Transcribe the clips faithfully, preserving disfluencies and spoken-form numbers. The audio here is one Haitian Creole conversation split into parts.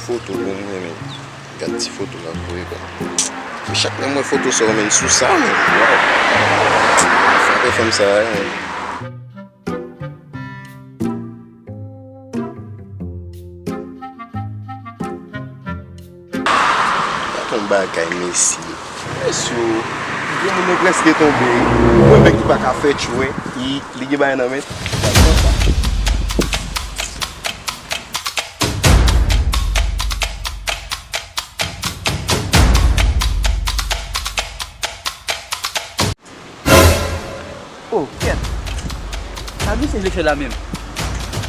Foto pou mwen, men. Gad ti foto m ap voye, bro. Men chak lè m wè foto sa yo, men, sou sa, men. Waw. Frape fanm sa a, men. Gad yon bagay, mesye. Mesye, granmoun nan prèske tonbe. Yon nèg ki pa ka fè tchwen, li, li gen bagay nan men. Oh, kèt. Sa misye vle fè la menm?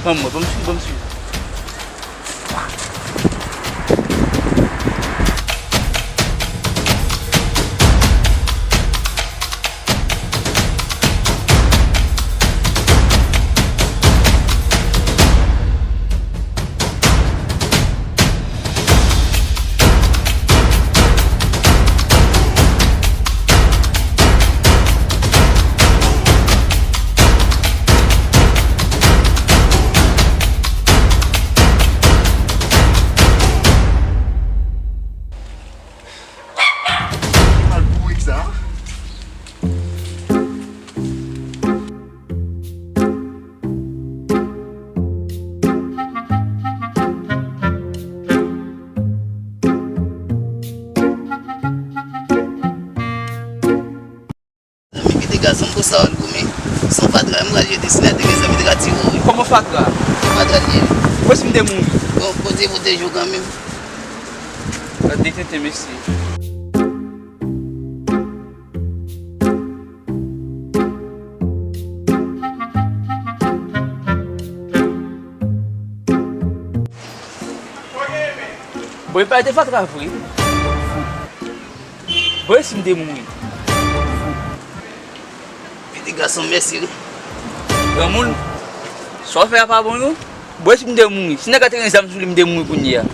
Ban m wè, ban m swiv, ban m swiv. Mal bourik sa. Zanmi, kite gason m pou sa w goumen. Son fatra m pral jete, si n a te gen zanmi, te ka tire w, wi. Kòman fatra? Fatra l ye, wi. Mwen si m te mouri. Bon, Bondye pwoteje w kanmenm. Gade tenten, mesye. Bon, e pa te fatra vre. Bon, e si m te mouri? Pitit gason, mèsi wi. Granmoun, sa w fè a pa bon non. Bon, e si m te mouri? Si nèg la te gen zam sou li, m te mouri kounye a.